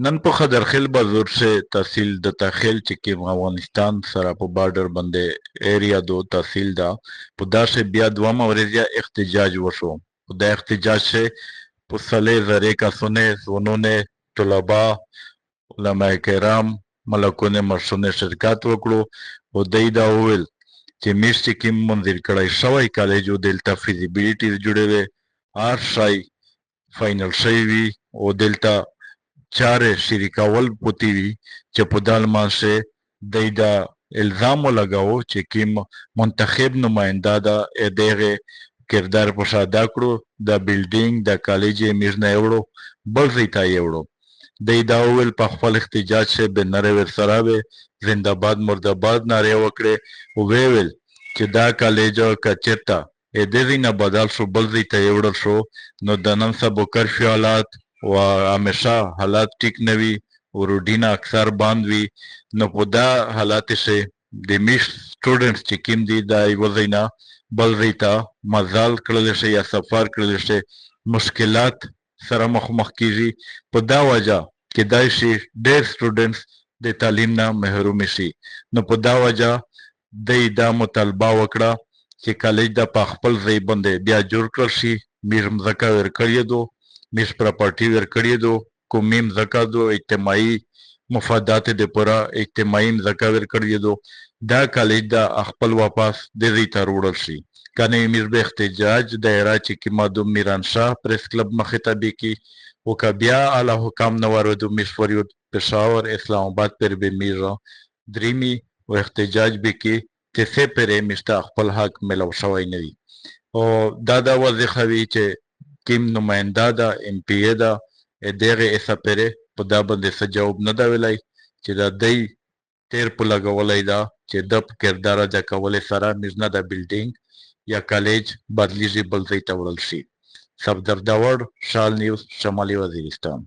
نن په خدرخیل بازور سے تحصیل دتاخیل چې کوم افغانستان سره په بارډر باندې ایریا دو تحصیل ده، په داسې بیا دومه ورځ احتجاج وشو. په دا احتجاج سے په سلې زرې کسونه، ځوانونه، طلبا، علماء کرام، ملکونه، مشرونه شرکت وکړو او دی دا وویل چې میش چې کوم منظور کړی شوی کالج و، دلته فیزیبیلیټیز جوړې وې، هر شی فاینل شوی وي او دلته چارې شریکول پوتې وي، چې په دا لمانځه دی دا الزام ولګاوه چې کوم منتخب نماینده ده دغه کردار په شا ادا کړو، دا بلډینګ دا کالج یې موږ نه یوړو بل ځای ته یې وړو. دی دا وویل په خپل احتجاج سره بنرې ورسره وې، زنده‌باد مرده‌باد نارې وکړې او ویې ویل چې دا کالج که چېرته دې ځای نه بدل شو بل ځای ته یوړل شو، نو د نن سبا کرفیو حالات و همیشه حالات ټیک نه وي او روډینه اکثر بند وي، نو په دا حالات سه د میش سټوډنټس چې کوم دي دا یو ځای نه بل ځای ته مزل کړلی شي یا سفر کړلی شي، مشکلات سره مخامخ کیږي. په دا وجه کیدای شي ډېر سټوډنټس د تعلیم نه محروم شي. نو په دا وجه دی دا مطالبه وکړه چې کالج دا په خپل ځای باندې بیا جوړ کړل شي. موږ مځکه ورکړې دو، موږ پراپرټي ورکړې دو، قومي مځکه دو، اجتماعي مفادات د پوره اجتماعي مځکه ورکړې دو، دا کالج دا خپل واپس دې ځای ته راوړل شي. کنه موږ به احتجاج دایره چې کومه د میرانشاه پریس کلب مخې ته به کي او که بیا اعلی حکام نه ورودو موږ فریود پېښور اسلام آباد پر به موږ دریمي او احتجاج به کي چې څه پرې موږ ته خپل حق میلاو شوی نه وي. او دا دا واضح وي چې کوم نماینده ده، ایم پي ای ده، دغه ایسه پرې په دا باندې څه جواب نه ده ویلی چې دا دی تیر په لګولی ده چې د په کردار ادا کولې سره موږ نه دا بلډینګ یا کالج بدلیږي بل ځای ته وړل شي. صفدر داوړ، شال نیوز، شمالي وزیرستان.